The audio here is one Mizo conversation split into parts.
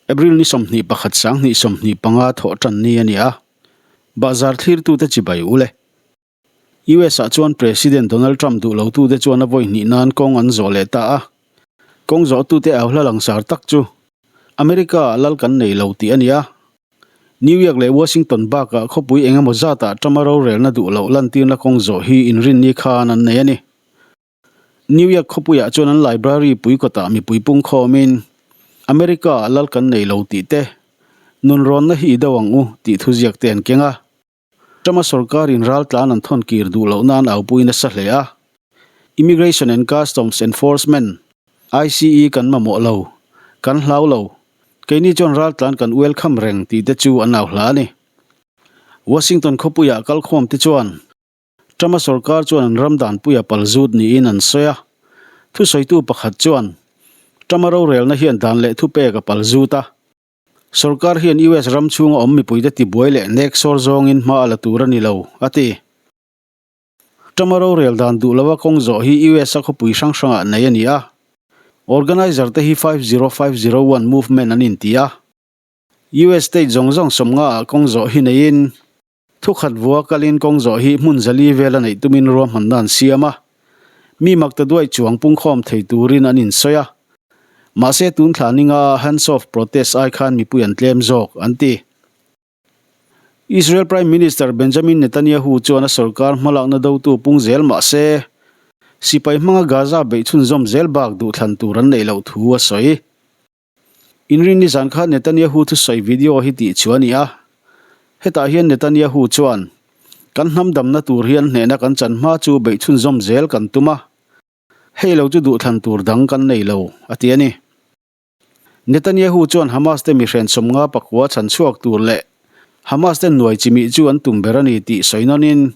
April ni 21 sanghnih 25 thawh tan ni a ni a, bahzar thlirtute chibai u le. US ah chuan President Donald Trump duh lotute chuan a vawi hnih nan kawng an zawh leh ta a, kawng zawhtute au hla langsar tak chu America ah lal kan nei lo tih a ni a. New York leh Washington bakah khawpui eng emaw zatah Trump-a rorelna duh loh lantirna kawng zawh hi inrinni khan an nei a ni. New York khawpuiah chuan an library pui kawtah mipui pung khawmin, America ah lal kan nei lo tih te, nunrawnna hi i do ang u tih thuziak te an keng a. Trump-a sorkarin ral tlan an thawn kir duh loh nan aupui nasa hle a. Immigration and Customs Enforcement, ICE, kan mamawh lo, kan hlau lo, keini chuan ral tlan kan welcome reng tih te chu an au hla a ni. Washington khawpuiah kalkhawm te chuan Trump-a sorkar chuan an ram danpuia pal zut niin an sawi a. Thusawitu pakhat chuan, Trump-a rorelna hian dan leh thupek a pal zut a. Sorkar hian US ram chhunga awm mipuite tibuai leh nek sawr zawngin hma a la tur a ni lo, a ti. Trump-a rorel dan duh lova kawng zawh hi US-a khawpui hrang hrangah nei a ni a. Organizer te hi 50501 movement an inti a. US state zawng zawng sawmngaah kawng zawh hi neiin, Thukhat vua kalin kawng zawh hi hmun zali vela neih tumin ruahmanna an siam a, mi makta duai chuang pungkhawm thei turin an insawi a. Mahse tun thla ninga Hands Off protest ai khan mipui an tlem zawk, an ti. Israel Prime Minister Benjamin Netanyahu chuan a sorkar hmalakna dotu pung zel mah se, sipai hmanga Gaza beih chhunzawm zel bak duhthlan tur an neih loh thu a sawi. Inrinni zan kha Netanyahu thusawi video hi tih chu a ni a. Hetah hian Netanyahu chuan, Kan hnam damna tur hian hnehna kan chan hma chu beih chhunzawm zel kan tum a. Hei lo chu duhthlan tur dang kan nei lo, a ti a ni. Netanyahu chuan Hamas te mihren sawmnga pakua chhan chhuak tur leh Hamas te nuai chimih chu an tum ber a ni tih sawi nawnin,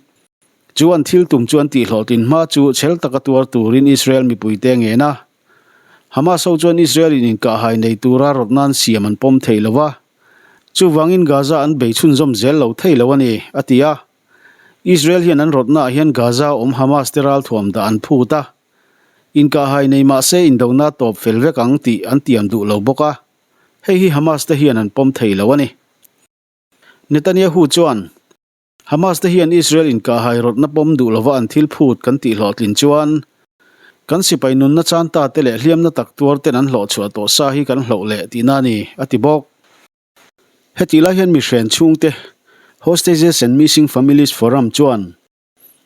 chu an thil tum chu an tihhlawhtlin hma chu chhel taka tuar turin Israel mipuite a ngen a. Hamas ho chuan Israel in inkahhai nei tura rawt nan siam an pawm thei lo va, chuvangin Gaza an bei chhunzawm zel lo thei lo a ni, a ti a. Israel hian an rawtnaah hian Gaza awm Hamas te ralthuam dah an phut a, inkahhai nei mah se indona tawp fel vek ang tih an tiam duh lo bawk a, hei hi Hamas te hian an pawm thei lo a ni. Netanyahu chuan. Hamas te hian Israel inkahhai rawtna pawm duh lova an thil phut kan tih hlawhtlin chuan kan sipai nunna chan ta te leh hliamna tak tuar ten an hlawh chhuah tawh sa hi kan hloh leh tihna a ni, a ti bawk. Hetih lai hian mihren chhungte Hostages and Missing Families Forum chuan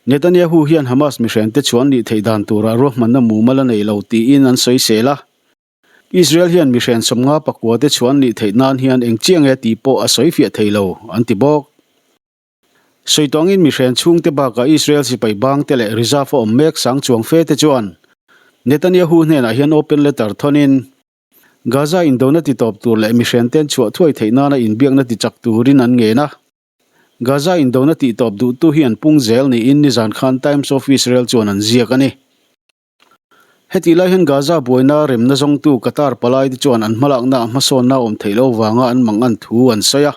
Netanyahu hian Hamas mihrente chuan nih theih dan turah ruahmanna mumal a nei lo tiin an sawisel a. Israel hian mihren 54 te chuan nih theih nan hian eng chiang e tih pawh a sawi fiah thei lo, an ti bawk. Sawi tawngin mihren chhungte bakah Israel sipai bangte leh reserve a awm mek sang chuang fe te chuan Netanyahu hnenah hian open letter thawnin Gaza indona titawp tur leh mihren ten chhuah thuai theih nana inbiakna tichak turin an ngen a. Gaza indona tihtawp duhtu hi an pung zel niin nizan khan Times of Israel chuan an ziak a ni. Hetih lai hian Gaza buaina remna zawngtu Qatar palaite chuan an hmalakna ah hmasawnna awm theih loh vanga an mang an thu an sawi a.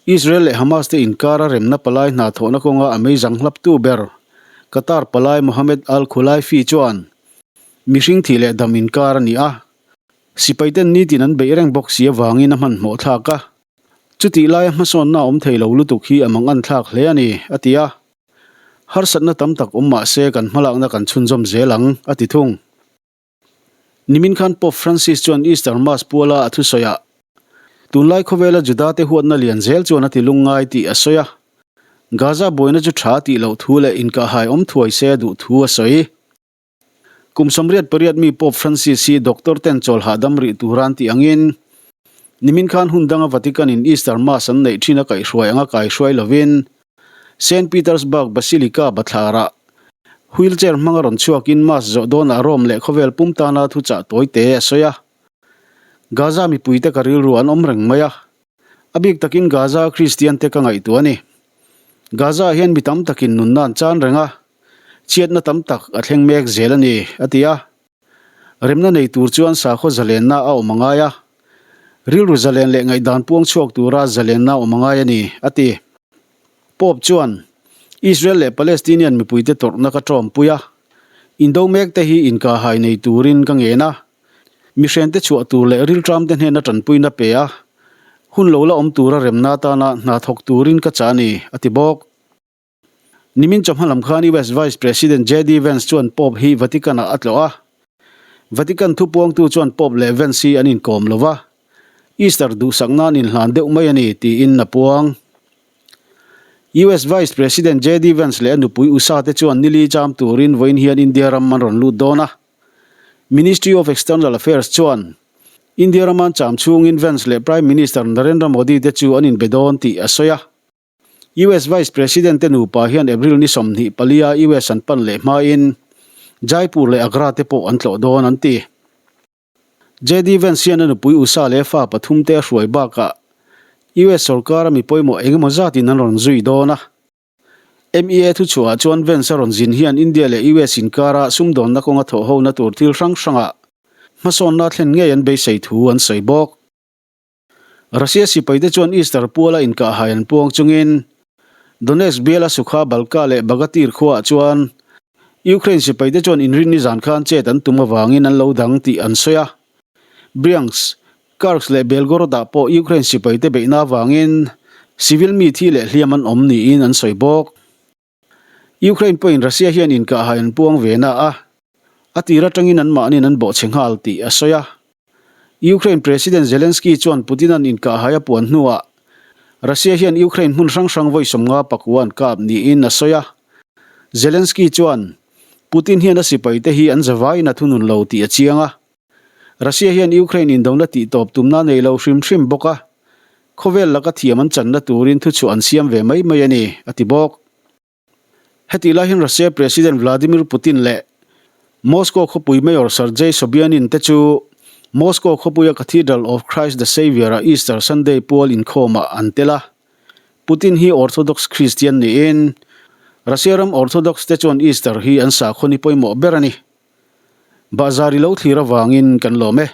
Israel leh Hamas te inkara remna palai hna thawhna kawnga a meizang hlaptu ber Qatar palai Mohammed Al-Khulaifi chuan mihring thih leh dam inkar a ni a, sipaiten nitin an beih reng bawk si avangin a hmanhmawh thlak a. Chutih laia hmasawnna awm thei lo lutuk hi a mang thlak hle a ni, a ti a. Harsatna tam tak awm mah se kan hmalakna kan chhunzawm zel ang, a ti thung. Nimin khan Pope Francis chuan Easter Mass puala a thusawi ah, Tunlai khawvela Judate huatna lian zel chuan a ti lungngai tih a sawi a. Gaza buaina chu tha tih loh thu leh inkahhai awm thuai se a duh thu a sawi. Kum 88 mi Pope Francis hi doctor ten chawl hahdam rih tura an tih angin, nimin khan hun danga Vatican in Easter Mass an neih thin a kaihhruai anga kaihhruai lovin, Saint Petersburg Basilica bathlarah wheelchair hmanga rawn chhuakin Mass zawh dawnah Rome leh khawvel pum tana thuchah tawi te a sawi a. Gaza mipuite ka rilru an awm reng mai a, a bik takin Gaza Kristian te ka ngaihtuah a ni. Gaza ah hian mi tam takin nunna an chan reng a, Chhiatna tam tak a thleng mek zel a ni, a ti a. Remna nei tur chuan sakhaw zalenna a awm a ngai a. Rilru zalen leh ngaihdan puang chhuak tura zalenna a awm a ngai a ni, a ti. Pope chuan, Israel leh Palestinian mipuite tawrhna ka tawmpui a. Indo mekte hi inkahhai nei turin ka ngen a. Mihrente chhuah tur leh rilṭamte hnena ṭanpuina pe a, hun lo la awm tura remna atana hna thawk turin ka chah a ni, a ti bawk. Nimin chawhma lam khan US Vice President JD Vance chuan Pope hi Vatican-ah a tlawh a. Vatican thupuangtu chuan Pope leh Vance hi an inkawm lo va, Easter duhsak nan inhlan deuh mai a ni, tiin a puang. US Vice President JD Vance leh a nupui usa te chuan nili cham turin vawiin hian India ram an rawn lut dawn a. Ministry of External Affairs chuan India rama an cham chhungin Vance leh Prime Minister Narendra Modi te chu an inbe dawn tih a sawi a. US Vice President te nupa hian April ni 20 palia US an pan leh hmain Jaipur leh Agra te pawh an tlawh dawn an ti. JD Vance hian a nupui usa leh fa pathum te a hruai bakah US sorkara mi pawimawh engemaw zatin an rawn zui dawn a. MEA thuchhuahah chuan Vance a rawn zin hian India leh US inkara sumdawnna kawnga thawhhona tur thil hrang hrangah hmasawnna thlen ngei an beisei thu an sawi bawk. Russia sipaite chuan Easter puala inkahhai an puang chungin Donetsk biala Sukha Balka leh Bagatir khuaah chuan Ukraine sipaite chuan inrinni zan khan chet an tum avangin an lo dang tih an sawi a. Bryansk, Kursk leh Belgorod-ah pawh Ukraine sipaite beihna avangin civil mi thi leh hliam an awm niin an sawi bawk. Ukraine pawhin Russia hian inkahhai an puang ve na a, a tir atangin anmahniin an bawhchhe nghal tih a sawi a. Ukraine President Zelensky chuan Putin-a'n inkahhai a puan hnuah Russia hian Ukraine hmun hrang hrang vawi 50 pakua an kap niin a sawi a. Zelensky chuan, Putin hian a sipaite hi an zavaiin a thunun lo tih a chiang a. Russia hian Ukraine indona tihtawp tumna a nei lo hrim hrim bawk a, khawvel laka thiam an channa turin thuchhuah an siam ve mai mai a ni, a ti bawk. Hetih lai hian Russia President Vladimir Putin leh Moscow khawpui Mayor Sergei Sobyanin te chu Moscow khawpuia Cathedral of Christ the Saviour-a Easter Sunday pual inkhawmah an tel a. Putin hi Orthodox Christian niin Russia ram Orthodox te chuan Easter hi an sakhaw ni pawimawh ber a ni. Bahzar i lo thlir avangin kan lawm e.